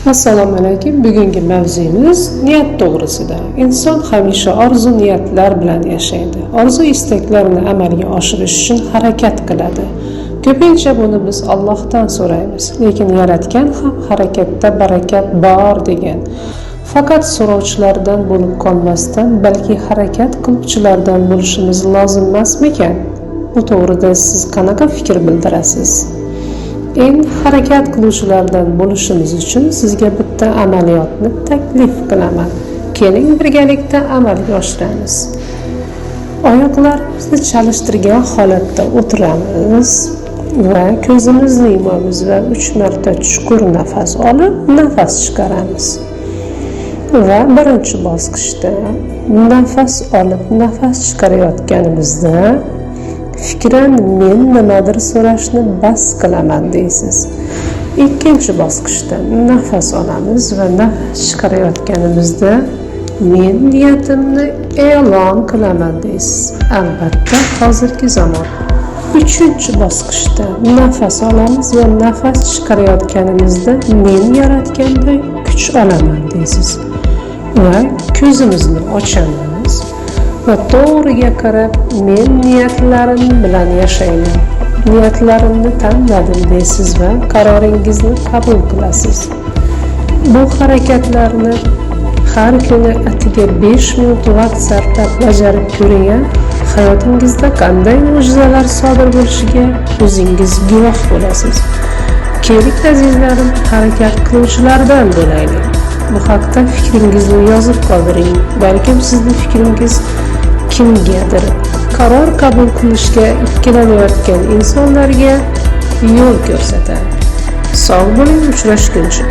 Assalomu alaykum. Bugungi mavzuyimiz niyat to'g'risida. Inson hamisha orzu niyatlar bilan yashaydi. Orzu istaklarni amalga oshirish uchun harakat qiladi. Ko'pincha buni biz Allohdan so'raymiz, lekin yaratgan ham harakatda barakat bor degan. Faqat so'rovchilardan bo'lib qolmasdan, balki harakat qiluvchilardan bo'lishimiz lozim emasmikan? Bu to'g'rida siz qanaqa fikr bildirasiz? Endi harakat qiluvchilardan bo'lishimiz uchun sizga bitta amaliyotni taklif qilaman. Keling, birgalikda amalga oshiramiz. Oyoqlarimizni chalishtirgan holatda o'tiramiz va ko'zimizni yumamiz va 3 marta chuqur nafas olib, nafas chiqaramiz. Va birinchi bosqichda nafas olib, nafas chiqarayotganimizda fikran men nimadir so'rashni bas qilaman deysiz. Ikkinchi bosqichda nafas olamiz va nafas chiqarayotganimizda men niyatimni e'lon qilaman deysiz. Albatta, hozirgi zamon. Uchinchi bosqichda nafas olamiz va nafas chiqarayotganimizda men yaratganday kuch olaman deysiz. Va ko'zimizni ochamiz va to'g'riga qarab men niyatlarim bilan yashayman, niyatlarimni tanladim deysiz va qaroringizni qabul qilasiz. Bu harakatlarni har kuni atiga 5 minut vaqt sarflab bajarib ko'ring, hayotingizda qanday mo'jizalar sodir bo'lishiga o'zingiz guvoh bo'lasiz. Keling azizlarim, harakat qiluvchilardan bo'laylik. Bu haqda fikringizni yozib qoldiring. Balkim sizni fikringiz kimgadir qaror qabul qilishga ikkilanayotgan insonlarga yo'l ko'rsatar. Sog' bo'ling, uchrashguncha.